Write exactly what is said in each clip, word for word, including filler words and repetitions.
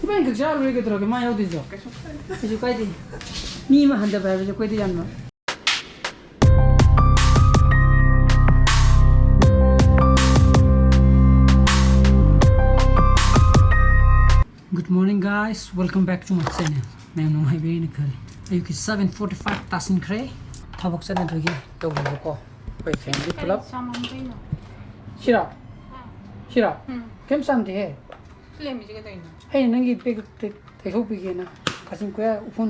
ꯏꯕꯥꯅꯤ ꯈꯛ ꯆꯥꯔ ꯂꯣꯏꯔꯦ ꯀꯩꯗꯧꯔꯒꯦ, ꯃꯥ ꯌꯥꯎꯗꯣꯏꯁꯨ꯫ ꯀꯩꯁꯨ ꯀꯥꯏꯗꯦ꯫ ꯀꯩꯁꯨ ꯀꯥꯏꯗꯦ꯫ ꯃꯤ ꯑꯃ ꯍꯟꯊꯕ ꯍꯥꯏꯕꯁꯦ ꯑꯩꯈꯣꯏꯗ ꯌꯥꯝꯅ Good morning, guys. Welcome back to my channel. ꯃꯌꯥꯝ ꯅꯨꯡꯉꯥꯏꯕꯤꯔꯤꯅ ꯈꯜꯂꯤ꯫ ꯑꯌꯨꯛꯀꯤ seven forty-five ꯇꯥꯁꯤꯟꯈ꯭ꯔꯦ꯫ ꯊꯕꯛ ꯆꯠꯅꯕꯒꯤ ꯇꯧꯕꯀꯣ꯫ ꯑꯩꯈꯣꯏ family ꯄꯨꯂꯞ꯫ ꯁꯤꯔꯥ? ꯁꯤꯔꯥ? ꯎꯝ꯫ ꯀꯩꯝ ꯆꯥꯝꯗꯦꯍꯦ꯫ ꯁꯤ ꯂꯩꯔꯝꯃꯤꯁꯦ ꯀꯩꯗꯧꯔꯤꯅꯣ? ꯑꯩꯅ ꯅꯪꯒꯤ bag ꯇ-, ꯇꯩꯊꯣꯛꯄꯤꯒꯦꯅ ꯀꯥꯆꯤꯟ ꯀꯣꯌꯥ ꯎꯐꯨꯟ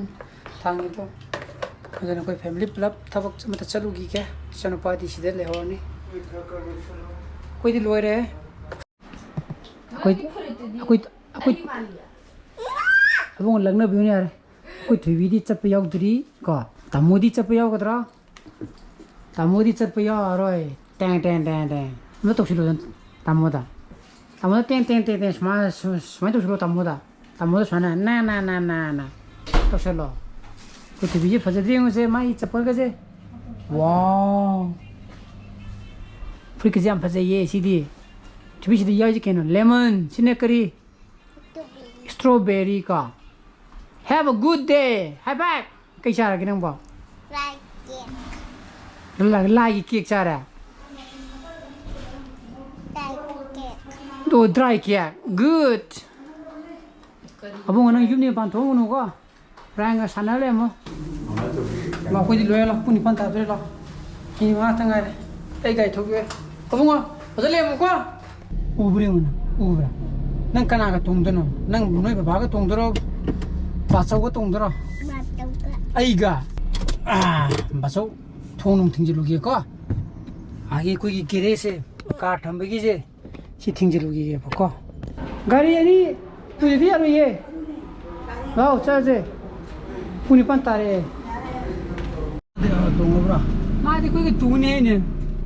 ꯊꯥꯡꯉꯤꯗꯣ꯫ ꯑꯗꯨꯅ ꯑꯩꯈꯣꯏ family ꯄꯨꯂꯞ ꯊꯕꯛ ꯑꯃꯇ ꯆꯠꯂꯨꯈꯤꯒꯦ꯫ ꯏꯆꯥꯅꯨꯄꯥꯗꯤ ꯁꯤꯗ ꯂꯩꯍꯧꯔꯅꯤ꯫ ꯑꯩꯈꯣꯏꯗꯤ ꯂꯣꯏꯔꯦ꯫ ꯑꯩꯈꯣꯏ, ꯑꯩꯈꯣꯏ, ꯑꯩꯈꯣꯏ, ꯑꯕꯨꯡꯉꯣ ꯂꯛꯅꯕꯤꯌꯨꯅꯦ ꯌꯥꯔꯦ꯫ ꯑꯩꯈꯣꯏ ꯊꯣꯏꯕꯤꯗꯤ ꯆꯠꯄ ꯌꯥꯎꯗ꯭ꯔꯤ ꯀꯣ꯫ ꯇꯥꯃꯣꯗꯤ ꯆꯠꯄ ꯌꯥꯎꯒꯗ꯭ꯔꯥ? ꯇꯥꯃꯣꯗꯤ ꯆꯠꯄ ꯌꯥꯎꯔꯔꯣꯏ꯫ ꯇꯦꯡ, ꯇꯦꯡ, ꯇꯦꯡ, ꯇꯦꯡ꯫ ꯑꯝꯇ ꯇꯧꯁꯤꯜꯂꯨ ꯇꯥꯃꯣꯗ꯫ ꯇꯥꯃꯣꯗ ꯇꯦꯡ, ꯇꯦꯡ, ꯇꯦꯡ, ꯇꯦꯡ ꯁꯨꯃꯥꯏꯅ, ꯁꯨ-, ꯁꯨꯃꯥꯏꯅ ꯇꯧꯁꯤꯜꯂꯣ ꯇꯥꯃꯣꯗ꯫ ꯇꯥꯃꯣꯗ ꯁꯨꯃꯥꯏꯅ ꯅꯥ, ꯅꯥ, ꯅꯥ, ꯅꯥ, ꯅꯥ ꯇꯧꯁꯤꯜꯂꯣ꯫ ꯑꯩꯈꯣꯏ ꯊꯣꯏꯕꯤꯁꯦ ꯐꯖꯗ꯭ꯔꯥ ꯌꯦꯡꯉꯨꯁꯦ, ꯃꯥꯒꯤ ꯆꯄꯜꯒꯁꯦ꯫ Wow! ꯐꯨꯔꯤꯠꯀꯁꯦ ꯌꯥꯝ ꯐꯖꯩꯌꯦ ꯁꯤꯗꯤ꯫ ꯊꯣꯏꯕꯤꯁꯤꯗ ꯌꯥꯎꯔꯤꯁꯦ ꯀꯩꯅꯣ? Lemon꯫ ꯁꯤꯅ ꯀꯔꯤ? Strawberry ꯀꯣ꯫ Have a good day꯫ High five꯫ ꯀꯩ ꯆꯥꯔꯒꯦ ꯅꯪꯕꯣ? ꯂꯥꯏ cake꯫ ꯂꯥ-, ꯂꯥꯏꯒꯤ cake ꯆꯥꯔꯦ? Dry cake꯫ ꯑꯣ, dry cake꯫ Good꯫ ꯑꯕꯨꯡꯉꯣ, ꯅꯪ ꯌꯨꯝꯗꯒꯤ ꯃꯄꯥꯟ ꯊꯣꯛꯎꯅꯨꯀꯣ꯫ ꯔꯥꯏꯝꯒ ꯁꯥꯟꯅꯔ ꯂꯩꯔꯝꯃꯣ꯫ ꯂꯥꯎ, ꯑꯩꯈꯣꯏꯗꯤ ꯂꯣꯏꯔꯦ, ꯂꯥꯎ꯫ ꯄꯨꯡ ꯅꯤꯄꯥꯟ ꯇꯥꯗꯣꯔꯦ, ꯂꯥꯎ꯫ ꯃꯤꯅꯤꯠ ꯃꯉꯥ ꯈꯛꯇ ꯉꯥꯏꯔꯦ꯫ ꯑꯩ ꯒꯥꯔꯤ ꯊꯧꯒꯦ꯫ ꯑꯕꯨꯡꯉꯣ, ꯐꯖꯅ ꯂꯩꯔꯝꯃꯨꯀꯣ꯫ ꯎꯕ꯭ꯔꯥ ꯌꯦꯡꯉꯨꯅꯦ, ꯎꯕ꯭ꯔꯥ? ꯅꯪ ꯀꯅꯥꯒ ꯇꯣꯡꯗꯣꯏꯅꯣ? ꯅꯪ ꯅꯣꯏ ꯕꯕꯥꯒ ꯇꯣꯡꯗꯣꯏꯔꯣ? ꯕꯥꯆꯧꯒ ꯇꯣꯡꯗꯣꯏꯔꯣ? ꯕꯥꯆꯧꯒ꯫ ꯑꯩꯒ? ꯑꯥ, ꯕꯥꯆꯧ, ꯊꯣꯡ ꯅꯨꯡ ꯊꯤꯡꯖꯤꯜꯂꯨꯒꯦꯀꯣ꯫ ꯑꯥꯒꯤ ꯑꯩꯈꯣꯏꯒꯤ garage ꯁꯦ, car ꯊꯝꯕꯒꯤꯁꯦ, ꯁꯤ ꯊꯤꯡꯖꯤꯜꯂꯨꯈꯤꯒꯦꯕꯀꯣ꯫ ꯒꯥꯔꯤ ꯑꯅꯤ ꯄꯨꯗꯗꯤ ꯌꯥꯔꯣꯏꯌꯦ꯫ ꯂꯥꯛꯑꯣ, ꯆꯠꯂꯁꯦ꯫ ꯄꯨꯡ ꯅꯤꯄꯥꯟ ꯇꯥꯔꯦ꯫ ꯑꯥ, ꯇꯣꯡꯉꯕ꯭ꯔꯥ? ꯃꯥꯗꯤ ꯑꯩꯈꯣꯏꯒ ꯇꯣꯡꯅꯤ ꯍꯥꯏꯅꯦ꯫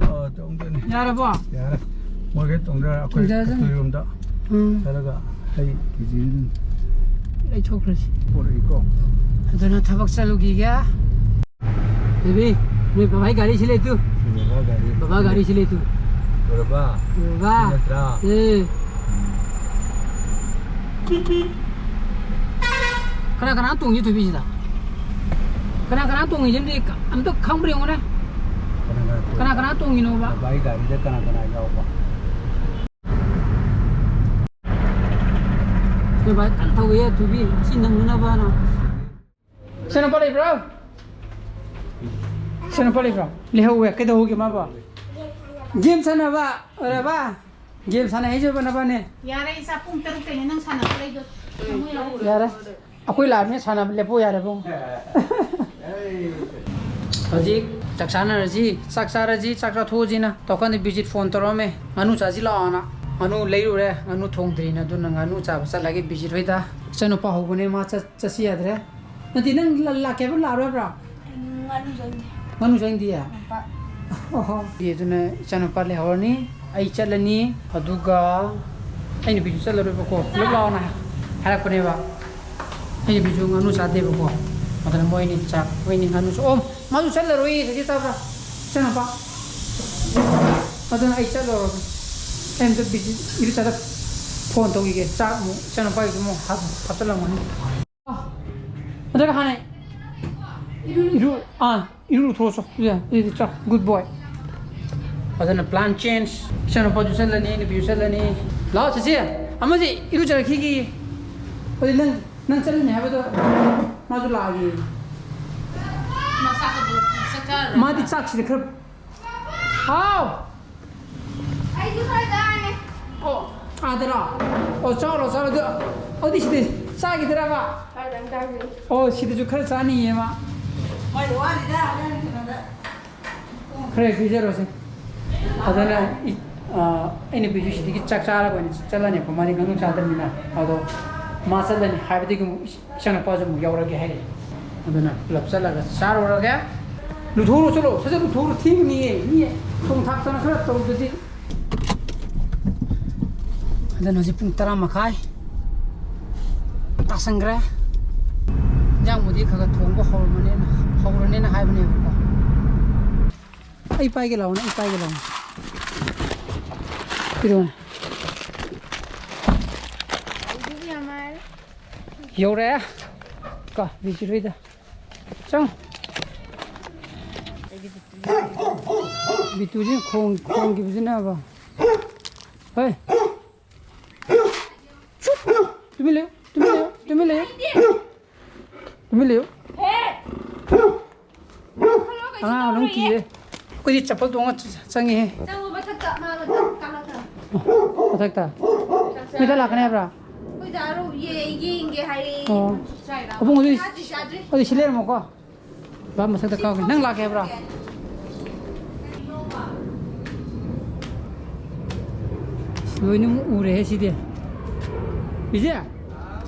ꯑꯥ, ꯇꯣꯡꯗꯣꯏꯅꯦ꯫ ꯌꯥꯔꯕꯣ? ꯌꯥꯔꯦ꯫ ꯃꯣꯏꯒ ꯇꯣꯡꯗꯔ ꯑꯩꯈꯣꯏ ꯇꯣꯡꯖꯔꯁꯅꯨ꯫ ꯀꯁꯇꯨꯔꯤ ꯔꯣꯝꯗ ꯎꯝ꯫ ꯆꯠꯂꯒ ꯍꯩ ꯀꯦꯖꯤ ꯑꯗꯨꯝ ꯂꯩꯊꯣꯛꯈ꯭ꯔꯁꯤ꯫ ꯄꯣꯔꯛꯏꯀꯣ꯫ ꯑꯗꯨꯅ ꯊꯕꯛ ꯆꯠꯂꯨꯈꯤꯒꯦ꯫ ꯕꯦꯕꯤ, ꯅꯣꯏ ꯕꯕꯥꯒꯤ ꯒꯥꯔꯤ ꯁꯤ ꯂꯩꯇꯨ꯫ ꯕꯕꯥ ꯒꯥꯔꯤ꯫ ꯕꯕꯥ ꯒꯥꯔꯤ ꯁꯤ ꯂꯩꯇꯨ꯫ ꯕꯕꯥ꯫ ꯕꯕꯥ꯫ ꯁꯤ ꯅꯠꯇ꯭ꯔꯥ? ꯑꯦ꯫ ꯎꯝ꯫ ꯀꯅꯥ ꯀꯅꯥ ꯇꯣꯡꯉꯤ ꯊꯣꯏꯕꯤꯁꯤꯗ? ꯀꯅꯥ ꯀꯅꯥ ꯇꯣꯡꯉꯤꯁꯦ ꯑꯝꯇ, ꯑꯝꯇ ꯈꯪꯕ꯭ꯔꯥ ꯌꯦꯡꯉꯨꯅꯦ꯫ ꯀꯅꯥ ꯀꯅꯥ ꯇꯣꯡꯉꯤ? ꯀꯅꯥ ꯀꯅꯥ ꯇꯣꯡꯉꯤꯅꯣꯕ? ꯕꯥꯏ, ꯒꯥꯔꯤꯗ ꯀꯅꯥ ꯀꯅꯥ ꯌꯥꯎꯕ? ꯑꯩꯈꯣꯏ ꯕꯥꯏ ꯀꯟꯅ ꯊꯧꯋꯦ ꯊꯣꯏꯕꯤ, ꯁꯤ ꯅꯪꯅꯅꯕꯅ꯫ ꯏꯆꯥꯅꯨꯄꯥ ꯂꯩꯕ꯭ꯔꯣ? ꯏꯆꯥꯅꯨꯄꯥ ꯂꯩꯕ꯭ꯔꯣ? ꯂꯩꯍꯧꯋꯦ꯫ ꯀꯩꯗꯧꯍꯧꯒꯦ ꯃꯥꯕꯣ? ꯒꯦꯝ ꯁꯥꯟꯅꯕ꯫ ꯑꯣꯏꯔꯕ? ꯒꯦꯝ ꯁꯥꯟꯅ ꯍꯩꯖꯕ ꯅꯕꯥꯅꯦ? ꯌꯥꯔꯦ, ꯏꯆꯥ, ꯄꯨꯡ ꯇꯔꯨꯛꯇꯩꯅꯦ ꯅꯪ ꯁꯥꯟꯅꯕ ꯂꯩꯗꯣ꯫ ꯊꯝꯃꯣ ꯌꯥꯔꯦ꯫ ꯌꯥꯔꯦ꯫ ꯑꯩꯈꯣꯏ ꯂꯥꯛꯑꯕꯅꯤꯅ ꯁꯥꯟꯅꯕ ꯂꯦꯞꯄꯣ ꯌꯥꯔꯦꯕꯣ꯫ ꯍꯧꯖꯤꯛ ꯆꯥꯛ ꯆꯥꯅꯔꯁꯤ, ꯆꯥꯛ ꯆꯥꯔꯁꯤ, ꯆꯥꯛ ꯆꯥꯊꯣꯛꯑꯁꯤꯅ ꯇꯧꯀꯥꯟꯗ ꯕꯤꯖꯤꯠ ꯐꯣꯟ ꯇꯧꯔꯛꯑꯝꯃꯦ꯫ "ꯉꯥꯅꯨ ꯆꯥꯁꯤ ꯂꯥꯛꯑꯣꯅ꯫ ꯉꯥꯅꯨ ꯂꯩꯔꯨꯔꯦ, ꯉꯥꯅꯨ ꯊꯣꯡꯗ꯭ꯔꯤꯅ, ꯑꯗꯨꯅ ꯉꯥꯅꯨ ꯆꯥꯕ ꯆꯠꯂꯒꯦ ꯕꯤꯖꯤꯠ ꯍꯣꯏꯗ꯫ ꯏꯆꯥꯅꯨꯄꯥ ꯍꯧꯕꯅꯦ, ꯃꯥ ꯆꯠ-, ꯆꯠꯁꯤ ꯌꯥꯗ꯭ꯔꯦ꯫ ꯅꯠꯇꯦ, ꯅꯪ ꯂ-, ꯂꯥꯛꯀꯦ ꯍꯥꯏꯕ꯭ꯔꯣ, ꯂꯥꯛꯑꯔꯣꯏ ꯍꯥꯏꯕ꯭ꯔꯣ?" ꯉꯥꯅꯨ ꯆꯪꯗꯦ꯫ ꯉꯥꯅꯨ ꯆꯪꯗꯤꯌꯦ? ꯄꯥꯛ꯫ ꯑꯣꯍꯣ꯫ ꯑꯗꯨꯅ ꯏꯆꯥꯅꯨꯄꯥ ꯂꯩꯍꯧꯔꯅꯤ, ꯑꯩ ꯆꯠꯂꯅꯤ, ꯑꯗꯨꯒ ꯑꯩ ꯅꯨꯄꯤꯁꯨ ꯆꯠꯂꯔꯣꯏꯕꯀꯣ, ꯄꯨꯂꯞ ꯂꯥꯛꯑꯣꯅ ꯍꯥꯏꯔꯛꯄꯅꯦꯕ꯫ ꯑꯩ ꯅꯨꯄꯤꯁꯨ ꯉꯥꯅꯨ ꯆꯥꯗꯦꯕꯀꯣ, ꯑꯗꯨꯅ ꯃꯣꯏꯅꯤ ꯆꯥꯛ, ꯃꯣꯏꯅꯤ ꯉꯥꯅꯨꯁꯨ, ꯑꯣ, ꯃꯥꯁꯨ ꯆꯠꯂꯔꯣꯏꯌꯦ ꯍꯧꯖꯤꯛ ꯆꯥꯕ, ꯏꯆꯥꯅꯨꯄꯥ꯫ ꯑꯗꯨꯅ ꯑꯩ ꯆꯠꯂꯨꯔꯒꯦ꯫ ꯑꯩ ꯑꯝꯇ ꯕꯤꯖꯤ, ꯏꯔꯨꯖꯗ ꯐꯣꯟ ꯇꯧꯈꯤꯒꯦ, ꯆꯥꯛ ꯑꯃꯨꯛ ꯏꯆꯥꯅꯨꯄꯥꯒꯤꯁꯨ ꯑꯃꯨꯛ ꯍꯥꯞ-, ꯍꯥꯞꯆꯜꯂꯝꯒꯅꯤ꯫ ꯑꯗꯨꯒ ꯍꯥꯟꯅ ꯏꯔꯨ, ꯑꯥ, ꯏꯔꯨ ꯂꯨꯊꯣꯛꯑꯁꯨ꯫ ꯌꯥ, ꯑꯗꯨꯗꯤ ꯆꯥꯎ꯫ Good boy꯫ ꯑꯗꯨꯅ plan change꯫ ꯏꯆꯥꯅꯨꯄꯥꯁꯨ ꯆꯠꯂꯅꯤ, ꯅꯨꯄꯤꯁꯨ ꯆꯠꯂꯅꯤ꯫ ꯂꯥꯛꯑꯣ, ꯆꯦꯆꯦ꯫ ꯑꯃꯁꯦ ꯏꯔꯨꯖꯔꯛꯈꯤꯒꯦ꯫ ꯑꯗꯨꯗꯤ ꯅꯪ, ꯅꯪ ꯆꯠꯂꯅꯤ ꯍꯥꯏꯕꯗꯣ ꯃꯥꯁꯨ ꯂꯥꯛꯑꯒꯦ꯫ ꯃꯥ ꯆꯥꯛ ꯑꯗꯨ ꯆꯥꯛ ꯆꯥꯔꯔꯣꯏ꯫ ꯃꯥꯗꯤ ꯆꯥꯛꯁꯤꯗꯤ ꯈꯔ ꯍꯥꯎ! ꯑꯩꯁꯨ ꯈꯔ ꯆꯥꯔꯒꯦ꯫ ꯑꯣ, ꯑꯥꯗꯔꯣ? ꯑꯣ, ꯆꯥꯔꯣ, ꯆꯥꯔꯣ꯫ ꯑꯗꯨ, ꯑꯗꯨꯗꯤ ꯁꯤꯗꯤ ꯆꯥꯈꯤꯗ꯭ꯔꯕ? ꯈꯔꯗꯪ ꯆꯥꯈꯤꯒꯦ꯫ ꯑꯣ, ꯁꯤꯗꯁꯨ ꯈꯔ ꯆꯥꯅꯤꯡꯉꯦ ꯃꯥ꯫ ꯃꯣꯏꯗꯤ ꯋꯥꯠꯂꯤꯗ, ꯍꯣꯔꯦꯟ ꯀꯩꯅꯣꯗ꯫ ꯈꯔ ꯄꯤꯖꯔꯣꯁꯦ꯫ ꯑꯗꯨꯅ ꯏ-, ꯑ, ꯑꯩ ꯅꯨꯄꯤꯁꯨ ꯁꯤꯗꯒꯤ ꯆꯥꯛ ꯆꯥꯔꯒ ꯑꯣꯏꯅ ꯆꯠꯂꯅꯦꯕ, ꯃꯥꯗꯤ ꯉꯥꯅꯨ ꯆꯥꯗꯕꯅꯤꯅ꯫ ꯑꯗꯣ ꯃꯥ ꯆꯠꯂꯅꯤ ꯍꯥꯏꯕꯗꯒꯤ ꯑꯃꯨꯛ ꯏꯁ-, ꯏꯆꯥꯅꯨꯄꯥꯁꯨ ꯑꯃꯨꯛ ꯌꯥꯎꯔꯒꯦ ꯍꯥꯏꯔꯛꯑꯦ꯫ ꯑꯗꯨꯅ ꯄꯨꯂꯞ ꯆꯠꯂꯒ ꯆꯥꯔꯨꯔꯒꯦ꯫ ꯂꯨꯊꯣꯛꯎꯔꯣ, ꯆꯠꯂꯣ, ꯁꯠ ꯁꯠ ꯂꯨꯊꯣꯛꯎꯔꯣ, ꯊꯦꯡꯉꯅꯤꯌꯦ꯫ ꯃꯤ ꯊꯣꯡ ꯊꯥꯛꯇꯅ ꯈꯔ ꯇꯧꯗ꯭ꯔꯗꯤ꯫ ꯑꯗꯨꯅ ꯍꯧꯖꯤꯛ ꯄꯨꯡ ꯇꯔꯥ ꯃꯈꯥꯏ ꯇꯥꯁꯟꯈ꯭ꯔꯦ꯫ ꯏꯟꯖꯥꯡꯕꯨꯗꯤ ꯈꯔ ꯈꯔ ꯊꯣꯡꯕ ꯍꯧꯔꯝꯃꯅꯦꯅ, ꯍꯧꯔꯅꯦꯅ ꯍꯥꯏꯕꯅꯦꯕꯀꯣ꯫ ꯑꯩ ꯄꯥꯏꯒꯦ ꯂꯥꯛꯑꯣꯅꯦ, ꯑꯩ ꯄꯥꯏꯒꯦ ꯂꯥꯛꯑꯣꯅꯦ꯫ ꯄꯤꯔꯛꯑꯣꯅꯦ꯫ ꯌꯧꯔꯦ꯫ ꯀ ꯕꯤꯖꯤꯔꯣꯏꯗ꯫ ꯆꯪ꯫ ꯕꯤꯇꯨꯁꯤ ꯈꯣꯡ-, ꯈꯣꯡꯈꯤꯕꯁꯤꯅꯕ꯫ ꯍꯣꯏ꯫ ꯇꯨꯃꯤꯟ ꯂꯩꯌꯨ, ꯇꯨꯃꯤꯟ ꯂꯩꯌꯨ, ꯇꯨꯃꯤꯟ ꯂꯩꯌꯨ꯫ ꯇꯨꯃꯤꯟ ꯂꯩꯌꯨ꯫ ꯑꯉꯥꯡ ꯑꯗꯨꯝ ꯀꯤꯌꯦ꯫ ꯑꯩꯈꯣꯏꯗꯤ ꯆꯄꯜ ꯇꯣꯡꯉ ꯆ-, ꯆꯪꯉꯤꯍꯦ꯫ ꯆꯪꯉꯣ, ꯃꯊꯛꯇ ꯃꯥ ꯀꯥꯈꯠꯈ꯭ꯔꯣ꯫ ꯃꯊꯛꯇ? ꯃꯤꯗ ꯂꯥꯛꯀꯅꯤ ꯍꯥꯏꯕ꯭ꯔꯥ? ꯑꯩꯈꯣꯏ ꯗꯥ ꯔꯧ-, ꯌꯦ-, ꯌꯦꯡꯒꯦ ꯍꯥꯏꯔꯦ꯫ ꯑꯣ꯫ ꯆꯥꯏꯔꯥ? ꯑꯕꯨꯡ, ꯑꯗꯨꯗꯤ, ꯆꯥꯗ꯭ꯔꯤ, ꯆꯥꯗ꯭ꯔꯤ꯫ ꯑꯗꯨꯗꯤ ꯁꯤ ꯂꯩꯔꯝꯃꯣꯀꯣ꯫ ꯕꯥ, ꯃꯊꯛꯇ ꯀꯥꯎꯒꯦ꯫ ꯅꯪ ꯂꯥꯛꯀꯦ ꯍꯥꯏꯕ꯭ꯔꯥ? ꯂꯣꯏꯅꯃꯛ ꯎꯔꯦꯍꯦ ꯁꯤꯗꯤ꯫ ꯕꯤꯖꯦ?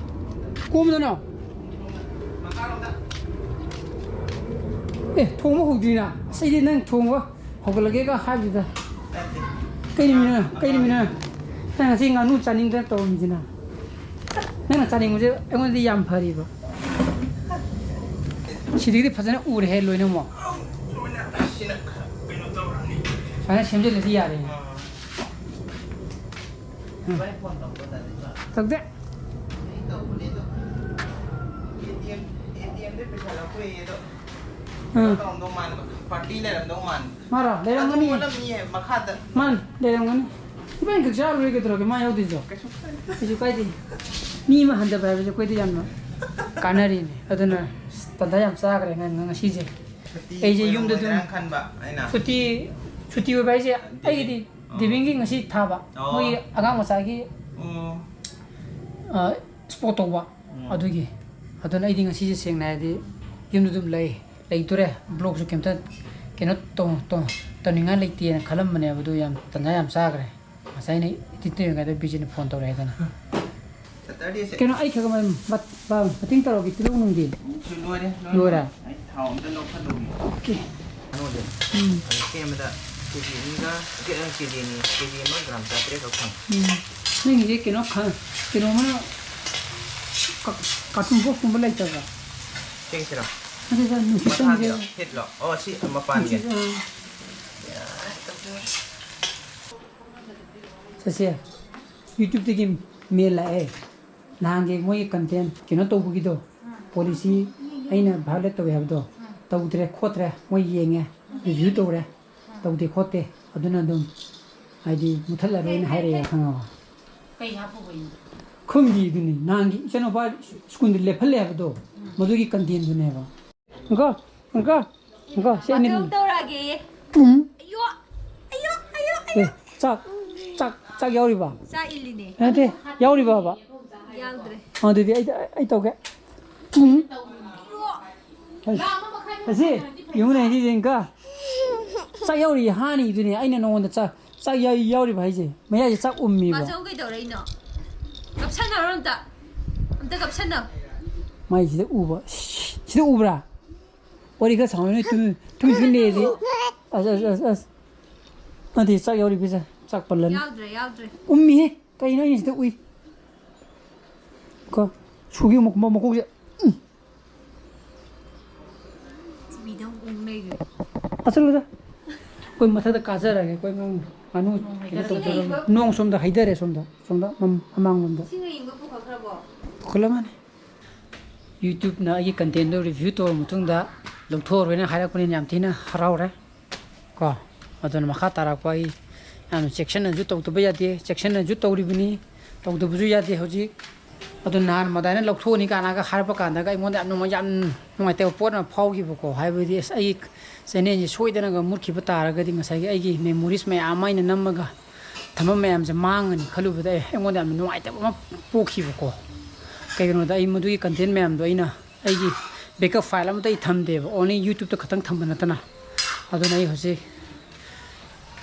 ꯀꯣꯝꯗꯅꯣ? ꯑꯦ, ꯊꯣꯡꯕ ꯍꯧꯗ꯭ꯔꯤꯅ? ꯑꯁ, ꯑꯩꯗꯤ ꯅꯪ ꯊꯣꯡꯕ ꯍꯧꯒꯠꯂꯒꯦꯒ ꯍꯥꯏꯕꯗꯨꯗ꯫ ꯀꯩ ꯅꯨꯃꯤꯠꯅꯣ? ꯀꯩ ꯅꯨꯃꯤꯠꯅꯣ? ꯅꯪ ꯉꯁꯤ ꯉꯥꯅꯨ ꯆꯥꯅꯤꯡꯗꯅ ꯇꯧꯔꯝꯃꯤꯁꯤꯅ? ꯅꯪꯅ ꯆꯥꯅꯤꯡꯕꯁꯦ ꯑꯩꯉꯣꯟꯗꯗꯤ ꯌꯥꯝ ꯐꯔꯤꯕ꯫ ꯁꯤꯗꯒꯤꯗꯤ ꯐꯖꯅ ꯎꯔꯦꯍꯦ ꯂꯣꯏꯅꯃꯛ꯫ ꯁꯤꯅ ꯈꯔ ꯀꯩꯅꯣ ꯇꯧꯔꯅꯤ꯫ ꯁꯨꯃꯥꯏꯅ ꯁꯦꯝꯖꯤꯜꯂꯗꯤ ꯌꯥꯔꯦꯅꯦ꯫ ꯑꯥ꯫ ꯎꯝ꯫ ꯚꯥꯏ ꯐꯣꯟ ꯇꯧꯕ꯭ꯔꯣ ꯗꯥꯗꯤ? ꯇꯧꯗꯦ꯫ ꯑꯩ ꯇꯧꯕꯅꯦ ꯑꯗꯣ꯫ A T M, A T ꯑꯦꯝꯗꯩ ꯄꯩꯁꯥ ꯂꯧꯊꯣꯛꯑꯦ ꯑꯗꯣ꯫ ꯀꯩꯅꯣ ꯎꯝ꯫ ꯇꯧꯔꯝꯗꯧ ꯃꯥꯟꯕ, ꯄꯥꯔꯇꯤ ꯂꯩꯔꯝꯗꯧ ꯃꯥꯟꯕ꯫ ꯃꯥꯔꯣ? ꯂꯩꯔꯝꯒꯅꯤ꯫ ꯑꯗꯨ ꯑꯣꯜꯂꯝꯅꯤꯌꯦ, ꯃꯈꯥꯗ꯫ ꯃꯥꯅꯤ, ꯂꯩꯔꯝꯒꯅꯤ꯫ ꯏꯕꯥꯅꯤ ꯈꯛ ꯆꯥꯔ ꯂꯣꯏꯔꯦ ꯀꯩꯗꯧꯔꯒꯦ, ꯃꯥ ꯌꯥꯎꯗꯣꯏꯁꯨ꯫ ꯀꯩꯁꯨ ꯀꯥꯏꯗꯦ꯫ ꯀꯩꯁꯨ ꯀꯥꯏꯗꯦ꯫ ꯃꯤ ꯑꯃ ꯍꯟꯊꯕ ꯍꯥꯏꯕꯁꯦ ꯑꯩꯈꯣꯏꯗ ꯌꯥꯝꯅ ꯀꯥꯟꯅꯔꯤꯅꯦ꯫ ꯑꯗꯨꯅ ꯇꯟꯖꯥ ꯌꯥꯝ ꯆꯥꯈ꯭ꯔꯦ ꯉ-, ꯉ-, ꯉꯁꯤꯁꯦ꯫ ꯁꯨꯇꯤ ꯑꯩꯁꯦ ꯌꯨꯝꯗ ꯑꯗꯨꯝ ꯑꯣꯏꯔꯝꯃꯣꯏꯗ꯭ꯔꯥꯅ ꯈꯟꯕ ꯑꯩꯅ꯫ ꯁꯨꯇꯤ, ꯁꯨꯇꯤ ꯑꯣꯏꯕ ꯍꯥꯏꯁꯦ ꯑꯗꯨꯗꯤ ꯑꯩꯒꯤꯗꯤ ꯑꯣ꯫ ꯗꯦꯕꯤꯟꯒꯤ ꯉꯁꯤ ꯊꯥꯕ꯫ ꯑꯣ꯫ ꯃꯣꯏꯒꯤ ꯑꯉꯥꯡ ꯃꯆꯥꯒꯤ, ꯑꯣ꯫ ꯑ, ꯁ꯭ꯄꯣꯔꯠ ꯇꯧꯕ꯫ ꯎꯝ꯫ ꯑꯗꯨꯒꯤ꯫ ꯑꯗꯨꯅ ꯑꯩꯗꯤ ꯉꯁꯤꯁꯦ ꯁꯦꯡꯅ ꯍꯥꯏꯔꯗꯤ ꯌꯨꯝꯗ ꯑꯗꯨꯝ ꯂꯩ, ꯂꯩꯗꯣꯔꯦ꯫ ꯕ꯭ꯂꯣꯒꯁꯨ ꯀꯩꯝꯇ ꯀꯩꯅꯣ ꯇꯧ-, ꯇꯧ-, ꯇꯧꯅꯤꯡꯉꯥꯏ ꯂꯩꯇꯦꯅ ꯈꯜꯂꯝꯕꯅꯦꯕ, ꯑꯗꯨ ꯌꯥꯝ ꯇꯟꯖꯥ ꯌꯥꯝ ꯆꯥꯈ꯭ꯔꯦ꯫ ꯉꯁꯥꯏ ꯑꯩꯅ ꯏꯗꯤꯠ ꯇꯧꯔꯤꯉꯩꯗ ꯕꯤꯖꯤꯅ ꯐꯣꯟ ꯇꯧꯔꯛꯑꯦꯗꯅ꯫ ꯁꯦꯇꯔꯗꯦꯁꯦ꯫ ꯀꯩꯅꯣ, ꯑꯩ ꯈꯔ ꯈꯔ ꯃ-, ꯃ-, ꯃꯇꯦꯡ ꯇꯧꯔꯒꯦ, ꯇꯤꯜꯍꯧ ꯅꯨꯡꯗꯤ꯫ ꯁꯤ ꯂꯣꯏꯔꯦ, ꯂꯣꯏꯔꯦ꯫ ꯂꯣꯏꯔꯦ? ꯑꯩ ꯊꯥꯎ ꯑꯝꯇ ꯂꯧꯁꯜꯂꯨꯒꯦ꯫ ꯑꯣꯀꯦ꯫ ꯀꯩꯅꯣꯁꯦ, ꯎꯝ꯫ ꯁꯦꯝꯕꯗ ꯀꯦ ꯖꯤ ꯑꯅꯤꯒ, ꯀꯦ-, ꯀꯦ ꯖꯤ ꯑꯅꯤ, ꯀꯦ ꯖꯤ ꯑꯃ ꯒ꯭ꯔꯥꯝ ꯆꯥꯇ꯭ꯔꯦꯠꯈꯛ ꯐꯪꯉꯦ꯫ ꯎꯝ꯫ ꯅꯪꯒꯤꯁꯦ ꯀꯩꯅꯣ ꯈ-, ꯀꯩꯅꯣ ꯑꯃꯅ ꯀ-, ꯀꯥꯔꯇꯨꯟ ꯕꯣꯛꯁꯀꯨꯝꯕ ꯂꯩꯇꯕ꯭ꯔꯥ? ꯁꯤꯒꯤꯁꯤꯔꯣ? ꯅꯠꯇꯦꯗ, ꯅꯨꯡꯁꯤꯠ ꯆꯪꯁꯦ꯫ ꯃꯈꯥꯒꯤꯔꯣ? ꯍꯤꯠꯂꯣ? ꯑꯣ, ꯁꯤ ꯃꯄꯥꯟꯒꯤ꯫ ꯅꯨꯡꯁꯤꯠ, ꯑꯥ꯫ ꯌꯥꯔꯦ, ꯇꯧꯗꯣꯔꯦ꯫ ꯆꯠꯁꯦ꯫ YouTube-ꯇꯒꯤ ꯃꯦꯜ ꯂꯥꯛꯑꯦ꯫ ꯅꯍꯥꯟꯒꯤ ꯃꯣꯏꯒꯤ content ꯀꯩꯅꯣ ꯇꯧꯕꯒꯤꯗꯣ꯫ ꯄꯣꯂꯤꯁꯤ ꯑꯩꯅ ꯚꯥꯏꯑꯣꯂꯦꯠ ꯇꯧꯏ ꯍꯥꯏꯕꯗꯣ ꯇꯧꯗ꯭ꯔꯦ ꯈꯣꯠꯇ꯭ꯔꯦ, ꯃꯣꯏ ꯌꯦꯡꯉꯦ, ꯔꯤꯚ꯭ꯌꯨ ꯇꯧꯔꯦ, ꯇꯧꯗꯦ ꯈꯣꯠꯇꯦ, ꯑꯗꯨꯅ ꯑꯗꯨꯝ ꯍꯥꯏꯗꯤ ꯃꯨꯠꯊꯠꯂꯔꯣꯏꯅ ꯍꯥꯏꯔꯛꯑꯦ, ꯈꯪꯉꯕ? ꯀꯩ ꯍꯥꯞꯄꯨꯕꯩꯅꯣ? ꯈꯪꯗꯦ, ꯑꯗꯨꯅꯤ ꯅꯍꯥꯟꯒꯤ ꯏꯆꯥꯅꯨꯄꯥ ꯁ꯭ꯀꯨꯜꯗ ꯂꯦꯞꯍꯜꯂꯦ ꯍꯥꯏꯕꯗꯣ, ꯃꯗꯨꯒꯤ ꯀꯟꯇꯦꯟꯗꯨꯅꯦꯕ꯫ ꯉꯥꯏꯈꯣ, ꯉꯥꯏꯈꯣ, ꯉꯥꯏꯈꯣ, ꯁꯤ ꯑꯅꯤ ꯕꯥꯊꯔꯨꯝ ꯇꯧꯔꯛꯑꯒꯦ꯫ ꯎꯝ꯫ ꯑꯌꯣ, ꯑꯌꯣ, ꯑꯌꯣ, ꯑꯌꯣ꯫ ꯑꯦ, ꯆꯥꯛ, ꯆꯥꯛ, ꯆꯥꯛ ꯌꯥꯎꯔꯤꯕ? ꯆꯥꯛ ꯏꯜꯂꯤꯅꯦ꯫ ꯅꯠꯇꯦ, ꯌꯥꯎꯔꯤꯕꯕ? ꯌꯥꯎꯗ꯭ꯔꯦ꯫ ꯑꯗꯨꯗꯤ ꯑꯩ, ꯑꯩ ꯇꯧꯒꯦ꯫ ꯎꯝ꯫ ꯑꯁ, ꯑꯁꯤ, ꯌꯦꯡꯉꯨꯅꯦ, ꯁꯤꯁꯦ ꯏꯪꯀ꯫ ꯆꯥꯛ ꯌꯥꯎꯔꯤ ꯍꯥꯅꯤꯗꯨꯅꯦ ꯑꯩꯅ ꯅꯉꯣꯟꯗ ꯆꯥꯛ, ꯆꯥꯛ ꯌꯥꯎ-, ꯌꯥꯎꯔꯤꯕ ꯍꯥꯏꯁꯦ꯫ ꯃꯌꯥꯏꯁꯦ ꯆꯥꯛ ꯎꯝꯃꯤꯕ꯫ ꯃꯥꯆꯧ ꯀꯩꯗꯧꯔꯛꯏꯅꯣ? ꯀꯞꯁꯟꯅꯔꯣ ꯑꯝꯇ꯫ ꯑꯝꯇ ꯀꯞꯁꯟꯅꯧ꯫ ꯃꯥꯏꯁꯤꯗ ꯎꯕ꯫ ꯁꯤꯗ ꯎꯕ꯭ꯔꯥ? ꯋꯥꯔꯤ ꯈꯔ ꯁꯥꯎꯅ ꯅꯣꯏ ꯇꯨꯃꯤꯟ, ꯇꯨꯃꯤꯟ ꯇꯨꯃꯤꯟ ꯂꯩꯔꯗꯤ꯫ ꯑꯁ, ꯑꯁ, ꯑꯁ, ꯑꯁ꯫ ꯅꯠꯇꯦ, ꯆꯥꯛ ꯌꯥꯎꯔꯤ ꯄꯤꯖ-, ꯆꯥꯛ ꯄꯜꯂꯅꯤ꯫ ꯌꯥꯎꯗ꯭ꯔꯦ, ꯌꯥꯎꯗ꯭ꯔꯦ꯫ ꯎꯝꯃꯤꯍꯦ꯫ ꯀꯩꯅꯣ ꯑꯩꯅ ꯁꯤꯗ ꯎꯏ? ꯀꯣ, ꯁꯨꯒꯤ ꯃꯀꯣꯛ-, ꯃꯀꯣꯛꯁꯦ꯫ ꯎꯝ꯫ ꯇꯤꯚꯤꯗ ꯑꯃꯨꯛ ꯎꯪ ꯂꯩꯈ꯭ꯔꯦ꯫ ꯑꯁ, ꯂꯣꯏꯔꯦ꯫ ꯑꯩꯈꯣꯏ ꯃꯊꯛꯇ ꯀꯥꯖꯔꯒꯦ, ꯑꯩꯈꯣꯏ ꯉꯥꯅꯨ, ꯉꯥꯅꯨ ꯀꯩꯅꯣ ꯇꯧꯖꯔꯒꯦ꯫ ꯅꯣꯡ ꯁꯣꯝꯗ ꯍꯩꯊꯔꯦ, ꯁꯣꯝꯗ, ꯁꯣꯝꯗ ꯃꯝ-, ꯑꯃꯥꯡꯂꯣꯝꯗ꯫ ꯏꯁꯤꯡ ꯑꯌꯤꯡꯕ ꯄꯨꯈꯠꯈ꯭ꯔꯕꯣ? ꯄꯨꯈꯠꯂꯝꯃꯅꯤ꯫ YouTube-ꯅ ꯑꯩꯒꯤ content-ꯗꯣ review ꯇꯧꯔ ꯃꯇꯨꯡꯗ ꯂꯧꯊꯣꯛꯑꯔꯣꯏꯅ ꯍꯥꯏꯔꯛꯄꯅꯤꯅ ꯌꯥꯝ ꯊꯤꯅ ꯍꯔꯥꯎꯔꯦ꯫ ꯀꯣ, ꯑꯗꯨꯅ ꯃꯈꯥ ꯇꯥꯔꯛꯄ ꯑꯩ ꯌꯥꯝꯅ ꯆꯦꯛꯁꯤꯟꯅꯁꯨ ꯇꯧꯗꯕ ꯌꯥꯗꯦ, ꯆꯦꯛꯁꯤꯟꯅꯁꯨ ꯇꯧꯔꯤꯕꯅꯤ, ꯇꯧꯗꯕꯁꯨ ꯌꯥꯗꯦ ꯍꯧꯖꯤꯛ꯫ ꯑꯗꯨ ꯅꯍꯥꯟ ꯃꯗꯥꯏꯅ ꯂꯧꯊꯣꯛꯑꯅꯤ ꯀꯥꯏꯅꯒ ꯍꯥꯏꯔꯛꯄ ꯀꯥꯟꯗꯒ ꯑꯩꯉꯣꯟꯗ ꯌꯥꯝ ꯅꯨꯡꯉꯥꯏ-, ꯌꯥꯝ ꯅꯨꯡꯉꯥꯏꯇꯕ ꯄꯣꯠ ꯑꯃ ꯐꯥꯎꯈꯤꯕꯀꯣ꯫ ꯍꯥꯏꯕꯗꯤ, ꯑꯁ, ꯑꯩꯒꯤ channel-ꯁꯦ ꯁꯣꯏꯗꯅꯒ ꯃꯨꯠꯈꯤꯕ ꯇꯥꯔꯒꯗꯤ ꯉꯁꯥꯏꯒꯤ ꯑꯩꯒꯤ memories ꯃꯌꯥꯝ ꯑꯃ ꯑꯩꯅ ꯅꯝꯃꯒ ꯊꯝꯕ ꯃꯌꯥꯝꯁꯦ ꯃꯥꯡꯉꯅꯤ ꯈꯜꯂꯨꯕꯗ ꯑꯩ, ꯑꯩꯉꯣꯟꯗ ꯌꯥꯝ ꯅꯨꯡꯉꯥꯏꯇꯕ ꯑꯃ ꯄꯣꯛꯈꯤꯕꯀꯣ꯫ ꯀꯩꯒꯤꯅꯣꯗ ꯑꯩ ꯃꯗꯨꯒꯤ content ꯃꯌꯥꯝꯗꯣ ꯑꯩꯅ ꯑꯩꯒꯤ backup file ꯑꯃꯠꯇ ꯑꯩ ꯊꯝꯗꯦꯕ, only YouTube-ꯇ ꯈꯛꯇꯪ ꯊꯝꯕ ꯅꯠꯇꯅ꯫ ꯑꯗꯨꯅ ꯑꯩ ꯍꯧꯖꯤꯛ,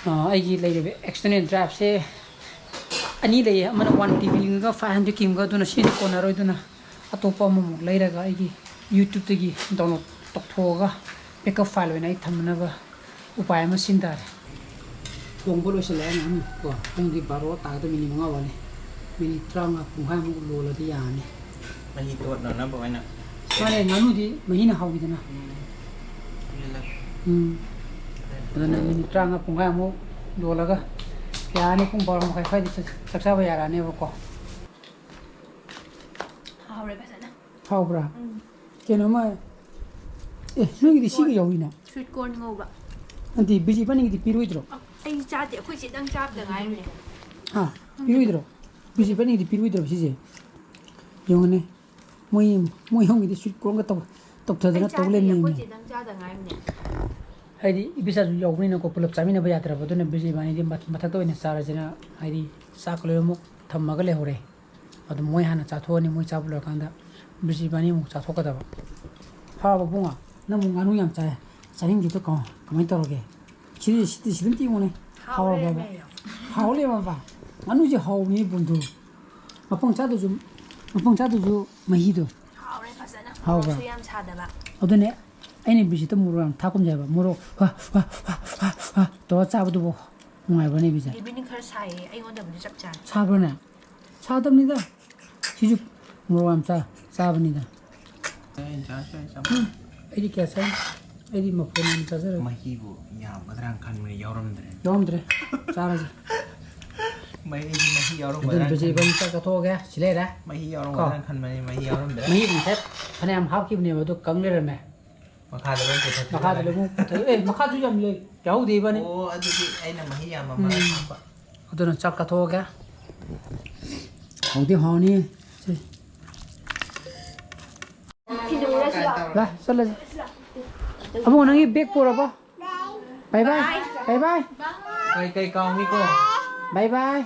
ꯑ, ꯑꯩꯒꯤ ꯂꯩꯔꯤꯕ external drive-ꯁꯦ ꯑꯅꯤ ꯂꯩꯌꯦ, ꯑꯃꯅ one T B ꯑꯃꯒ five hundred K ꯑꯃꯒ, ꯑꯗꯨꯅ ꯁꯤꯗꯤ ꯀꯣꯟꯅꯔꯣꯏꯗꯨꯅ ꯑꯇꯣꯞꯄ ꯑꯃꯃꯨꯛ ꯂꯩꯔꯒ ꯑꯩꯒꯤ YouTube-ꯇꯒꯤ download ꯇꯧꯊꯣꯛꯑꯒ backup file ꯑꯣꯏꯅ ꯑꯩ ꯊꯝꯅꯕ ꯎꯄꯥꯏ ꯑꯃ ꯁꯤꯟ ꯇꯥꯔꯦ꯫ ꯊꯣꯡꯕ ꯂꯣꯏꯁꯤꯜꯂꯛꯑꯦ ꯉꯥꯅꯨ ꯀꯣ, ꯄꯨꯡꯗꯤ ꯕꯥꯔꯣ ꯇꯥꯒꯗꯕ minute ꯃꯉꯥ ꯋꯥꯠꯂꯤ꯫ Minute ꯇꯔꯥꯃꯉꯥ, ꯄꯨꯡꯈꯥꯏꯃꯨꯛ ꯂꯣꯜꯂꯗꯤ ꯌꯥꯔꯅꯤ꯫ ꯃꯍꯤ ꯇꯣꯠꯅꯅꯕ ꯑꯣꯏꯅ꯫ ꯃꯥꯅꯦ, ꯉꯥꯅꯨꯗꯤ ꯃꯍꯤꯅ ꯍꯥꯎꯋꯤꯗꯅ꯫ ꯎꯝ꯫ ꯎꯝ꯫ ꯑꯗꯨꯅ minute ꯇꯔꯥꯃꯉꯥ, ꯄꯨꯡꯈꯥꯏꯃꯨꯛ ꯂꯣꯜꯂꯒ ꯌꯥꯔꯅꯤ꯫ ꯄꯨꯡ ꯕꯥꯔꯣ ꯃꯈꯥꯏ ꯁ꯭ꯋꯥꯏꯗ ꯆꯥꯛ, ꯆꯥꯛ ꯆꯥꯕ ꯌꯥꯔꯛꯑꯅꯦꯕꯀꯣ꯫ ꯍꯥꯎꯔꯦ ꯐꯖꯅ꯫ ꯍꯥꯎꯕ꯭ꯔꯥ? ꯎꯝ꯫ ꯀꯩꯅꯣꯝꯃ, ꯑꯦ, ꯅꯣꯏꯒꯤꯗꯤ ꯁꯤꯒ ꯌꯥꯎꯏꯅ? Sweet corn ꯉꯧꯕ꯫ ꯅꯠꯇꯦ, ꯕꯤꯖꯤ ꯏꯕꯥꯅꯤꯒꯤꯗꯤ ꯄꯤꯔꯣꯏꯗ꯭ꯔꯣ? ꯑ, ꯑꯩ ꯆꯥꯗꯦ, ꯑꯩꯈꯣꯏ ꯆꯦꯗꯪ ꯆꯥꯕꯗ ꯉꯥꯏꯔꯤꯅꯦ꯫ ꯍꯥ? ꯄꯤꯔꯣꯏꯗ꯭ꯔꯣ? ꯕꯤꯖꯤ ꯏꯕꯥꯅꯤꯒꯤꯗꯤ ꯄꯤꯔꯣꯏꯗ꯭ꯔꯣ ꯁꯤꯁꯦ? ꯌꯦꯡꯉꯨꯅꯦ꯫ ꯃꯣꯏ, ꯃꯣꯏ ꯑꯍꯨꯝꯒꯤꯗꯤ sweet corn-ꯒ ꯇꯧ-, ꯇꯧꯊꯗꯅ ꯑꯩ ꯇꯧ ꯆꯥꯗꯤꯌꯦ, ꯂꯩꯔꯝꯃꯦ꯫ ꯑꯩꯈꯣꯏ ꯆꯦꯗꯪ ꯆꯥꯗ ꯉꯥꯏꯔꯤꯅꯦ꯫ ꯍꯥꯏꯗꯤ ꯏꯕꯤꯆꯥꯁꯨ ꯌꯥꯎꯕꯅꯤꯅꯀꯣ, ꯄꯨꯂꯞ ꯆꯥꯃꯤꯟꯅꯕ ꯌꯥꯗ꯭ꯔꯕ, ꯑꯗꯨꯅ ꯕꯤꯖꯤ ꯏꯕꯥꯅꯤꯗꯤ ꯃꯊ-, ꯃꯊꯛꯇ ꯑꯣꯏꯅ ꯆꯥꯔꯁꯤꯅ, ꯍꯥꯏꯗꯤ ꯆꯥꯛ ꯂꯣꯏꯅꯃꯛ ꯊꯝꯃꯒ ꯂꯩꯍꯧꯔꯦ꯫ ꯑꯗꯨ ꯃꯣꯏ ꯍꯥꯟꯅ ꯆꯥꯊꯣꯛꯑꯅꯤ, ꯃꯣꯏ ꯆꯥꯕ ꯂꯣꯏꯔꯀꯥꯟꯗ ꯕꯤꯖꯤ ꯏꯕꯥꯅꯤ ꯑꯃꯨꯛ ꯆꯥꯊꯣꯛꯀꯗꯕ꯫ ꯍꯥꯎꯕ ꯕꯨꯡꯉꯣ, ꯅꯪ ꯑꯃꯨꯛ ꯉꯥꯅꯨ ꯌꯥꯝ ꯆꯥꯏ, ꯆꯥꯅꯤꯡꯗ꯭ꯔꯤꯗꯣ ꯀꯃꯥꯏ-, ꯀꯃꯥꯏꯅ ꯇꯧꯔꯒꯦ? ꯁꯤꯗꯤ, ꯁꯤꯗꯤ, ꯁꯤꯗꯤ ꯑꯝꯇ ꯌꯦꯡꯉꯨꯅꯦ꯫ ꯍꯥꯎ ꯍꯥꯎꯔꯕꯕ? ꯂꯩꯔꯝꯃꯦ꯫ ꯍꯥꯎ ꯂꯩꯔꯝꯃꯕ? ꯉꯥꯅꯨꯁꯦ ꯍꯥꯎꯕꯅꯤ ꯕꯨꯟꯗꯨ꯫ ꯃꯄꯪ ꯆꯥꯗꯨꯁꯨ, ꯃꯄꯪ ꯆꯥꯗꯨꯁꯨ ꯃꯍꯤꯗꯣ꯫ ꯍꯥꯎꯔꯦ ꯐꯖꯅ꯫ ꯍꯥꯎꯕ꯭ꯔꯥ? ꯃꯣꯔꯣꯛꯁꯨ ꯌꯥꯝ ꯁꯥꯗꯕ꯫ ꯑꯗꯨꯅꯦ ꯑꯩꯅ ꯕꯤꯖꯤꯠꯇ ꯃꯣꯔꯣꯛ ꯌꯥꯝ ꯊꯥꯛꯀꯨꯝꯁꯦ ꯍꯥꯏꯕ꯫ ꯃꯣꯔꯣꯛ ꯍ, ꯍ, ꯍ, ꯍ, ꯍ ꯇꯧꯔ ꯆꯥꯕꯗꯨꯕꯨ ꯅꯨꯡꯉꯥꯏꯕ꯭ꯔꯅꯦ ꯕꯤꯖꯤꯠ? ꯏꯕꯤꯅꯤ ꯈꯔ ꯁꯥꯏꯌꯦ, ꯑꯩꯉꯣꯟꯗꯕꯨꯗꯤ ꯆꯞ ꯆꯥꯔꯦ꯫ ꯁꯥꯕ꯭ꯔꯅꯦ? ꯁꯥꯗꯕꯅꯤꯗ꯫ ꯁꯤꯁꯨ ꯃꯣꯔꯣꯛ ꯌꯥꯝ ꯆꯥ-, ꯆꯥꯕꯅꯤꯗ꯫ ꯑꯩꯅ ꯆꯥ-, ꯆꯥ-, ꯆꯥ-, ꯎꯝ, ꯑꯩꯗꯤ ꯀꯌꯥ ꯆꯥꯏ? ꯑꯩꯗꯤ ꯃꯐꯣꯟ ꯌꯥꯝ ꯆꯥꯖꯔꯦ꯫ ꯃꯍꯤꯕꯨ ꯌꯥꯝꯒꯗ꯭ꯔꯥ ꯈꯟꯕꯅꯤ, ꯌꯥꯎꯔꯝꯗ꯭ꯔꯦ꯫ ꯌꯥꯎꯔꯝꯗ꯭ꯔꯦ꯫ ꯆꯥꯔꯁꯤ꯫ ꯃꯍꯤ, ꯃꯍꯤ ꯑꯗꯨꯅ ꯌꯥꯎꯔꯝꯒꯗ꯭ꯔꯥ ꯕꯤꯖꯤ ꯈꯟꯕꯅꯤ꯫ ꯏꯕꯥꯅꯤ ꯆꯥꯛ ꯆꯥꯊꯣꯛꯑꯒꯦ꯫ ꯁꯤ ꯂꯩꯔꯦ꯫ ꯃꯍꯤ ꯀꯣ꯫ ꯌꯥꯎꯔꯝꯒꯗ꯭ꯔꯥ ꯈꯟꯕꯅꯤ, ꯃꯍꯤ ꯌꯥꯎꯔꯝꯗ꯭ꯔꯦ꯫ ꯃꯍꯤ ꯉꯁꯥꯏ ꯐꯅꯌꯥꯝ ꯍꯥꯞꯈꯤꯕꯅꯦꯕ, ꯑꯗꯨ ꯀꯪ ꯂꯩꯔꯝꯃꯦ꯫ ꯃꯈꯥꯗ ꯂꯣꯏ ꯄꯨꯊꯣꯛꯈꯤꯕ ꯃꯈꯥꯗ ꯃꯥꯜꯂꯦ꯫ ꯂꯣꯏ ꯑꯃꯨꯛ ꯄꯨꯊꯣꯛꯑꯦ꯫ ꯑꯦ, ꯃꯈꯥꯁꯨ ꯌꯥꯝ ꯂꯩ꯫ ꯌꯥꯎꯍꯧꯗꯦ ꯏꯕꯥꯅꯤ꯫ ꯑꯣ, ꯑꯗꯨꯗꯤ ꯑꯩꯅ ꯃꯍꯤ ꯌꯥꯝꯕ ꯎꯝ꯫ ꯃꯔꯛ ꯍꯥꯞꯄ꯫ ꯑꯗꯨꯅ ꯆꯥꯛ ꯆꯥꯊꯣꯛꯑꯒꯦ꯫ ꯍꯥꯎꯗꯤ ꯍꯥꯎꯅꯤ꯫ ꯁꯤ꯫ ꯂꯥ, ꯆꯠꯂꯁꯤ꯫ ꯑꯕꯨꯡꯉꯣ, ꯅꯪꯒꯤ bag ꯄꯨꯔꯕꯣ? Bye bye꯫ Bye bye꯫ ꯀꯩ ꯀꯩ ꯀꯥꯎꯅꯤꯀꯣ? Bye bye꯫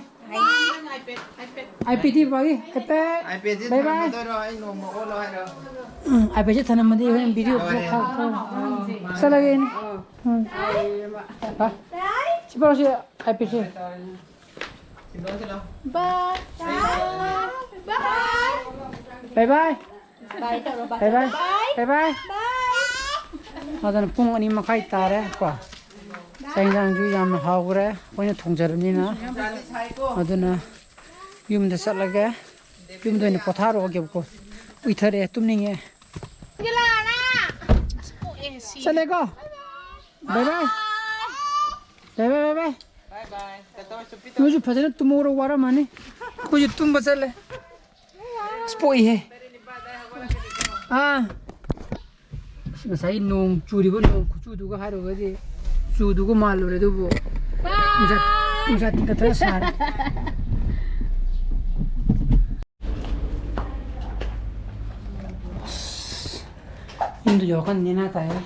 iPad ꯄꯤꯕꯒꯤ, iPad꯫ iPad ꯁꯦ bye bye꯫ ꯊꯝꯃꯗꯣꯏꯔꯣ? ꯑꯩ ꯅꯣꯡꯃ ꯑꯣꯜꯂꯣ ꯍꯥꯏꯔꯣ? ꯎꯝ, iPad ꯁꯦ ꯊꯅꯝꯃꯗꯤ ꯍꯣꯔꯦꯟ video ꯊꯥ-, ꯊꯥ-, ꯊꯥ-, ꯆꯠꯂꯒꯦ ꯑꯩꯅ꯫ ꯎꯝ꯫ ꯍꯥ? ꯁꯤ ꯄꯥꯎꯁꯦ, iPad ꯁꯦ꯫ ꯁꯤꯜꯂꯣ, ꯁꯤꯜꯂꯣ꯫ Bye꯫ Bye꯫ Bye bye꯫ Bye ꯇꯧꯔꯣ, bye꯫ Bye bye꯫ Bye꯫ Bye bye꯫ Bye꯫ ꯑꯗꯨꯅ ꯄꯨꯡ ꯑꯅꯤ ꯃꯈꯥꯏ ꯇꯥꯔꯦ ꯀꯣ꯫ ꯆꯥꯛ ꯏꯟꯖꯥꯡꯁꯨ ꯌꯥꯝꯅ ꯍꯥꯎꯈ꯭ꯔꯦ, ꯑꯩꯈꯣꯏꯅ ꯊꯣꯡꯖꯔꯕꯅꯤꯅ꯫ ꯅꯨꯡꯁꯥꯗꯤ ꯁꯥꯏꯀꯣ꯫ ꯑꯗꯨꯅ ꯌꯨꯝꯗ ꯆꯠꯂꯒꯦ, ꯌꯨꯝꯗ ꯑꯣꯏꯅ ꯄꯣꯊꯥꯔꯛꯑꯒꯦꯕꯀꯣ꯫ ꯎꯏꯊꯔꯛꯑꯦ, ꯇꯨꯝꯅꯤꯡꯉꯦ꯫ ꯆꯠꯂꯦꯀꯣ꯫ Bye bye꯫ Bye bye, bye bye꯫ Bye bye꯫ ꯅꯣꯏꯁꯨ ꯐꯖꯅ ꯇꯨꯝꯍꯧꯔꯣ, ꯋꯥꯔꯝꯃꯅꯤ꯫ ꯑꯩꯈꯣꯏꯁꯨ ꯇꯨꯝꯕ ꯆꯠꯂꯦ꯫ ꯑꯁ, ꯄꯣꯛꯏꯍꯦ꯫ ꯑꯥ, ꯑꯁ, ꯉꯁꯥꯏꯒꯤ ꯅꯣꯡ ꯆꯨꯔꯤꯕ ꯅꯣꯡ ꯈꯨꯆꯨꯗꯨꯒ ꯍꯥꯏꯔꯨꯔꯒꯗꯤ ꯆꯨꯗꯨꯒ ꯃꯥꯜꯂꯨꯔꯦ, ꯑꯗꯨꯕꯨ ꯅꯨꯡꯁꯥ, ꯅꯨꯡꯁꯥ ꯇꯤꯡꯈꯠꯇꯅ ꯁꯥꯔꯦ꯫ ꯑꯁ, ꯌꯨꯝꯗ ꯌꯧꯔꯀꯥꯟꯗ ꯅꯦꯅꯥ ꯇꯥꯏꯍꯦ꯫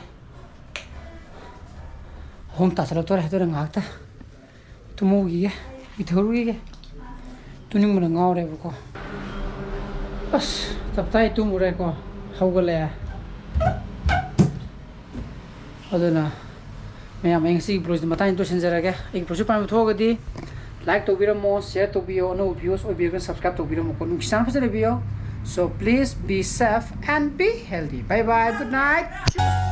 ꯑꯍꯨꯝ ꯇꯥꯁꯜꯂꯛꯇꯣꯔꯦ꯫ ꯑꯗꯨꯅ ꯉꯥꯏꯍꯥꯛꯇ ꯇꯨꯝꯍꯧꯈꯤꯒꯦ, ꯏꯊꯧꯔꯨꯈꯤꯒꯦ꯫ ꯇꯨꯝꯅꯤꯡꯕꯅ ꯉꯥꯎꯔꯦꯕꯀꯣ꯫ ꯑꯁ, ꯇꯞꯇꯥꯏ ꯇꯨꯝꯃꯨꯔꯦꯀꯣ, ꯍꯧꯒꯠꯂꯛꯑꯦ꯫ ꯑꯗꯨꯅ ꯃꯌꯥꯝ, ꯑꯩ ꯉꯁꯤꯒꯤ ꯕ꯭ꯂꯣꯒꯁꯤꯗꯤ ꯃꯇꯥꯡ ꯂꯣꯏꯁꯤꯟꯖꯔꯒꯦ꯫ ꯑꯩꯒꯤ ꯕ꯭ꯂꯣꯒꯁꯤ ꯄꯥꯝꯕ ꯊꯣꯛꯑꯒꯗꯤ like ꯇꯧꯕꯤꯔꯝꯃꯣ, share ꯇꯧꯕꯤꯌꯣ, ꯑꯅꯧꯕ viewers ꯑꯣꯏꯕꯤꯔꯒꯅ subscribe ꯇꯧꯕꯤꯔꯝꯃꯣꯀꯣ꯫ ꯅꯨꯡꯁꯤ ꯆꯥꯟꯅ ꯐꯖꯅ ꯂꯩꯕꯤꯌꯣ꯫ So please be safe and be healthy. Bye bye, good night.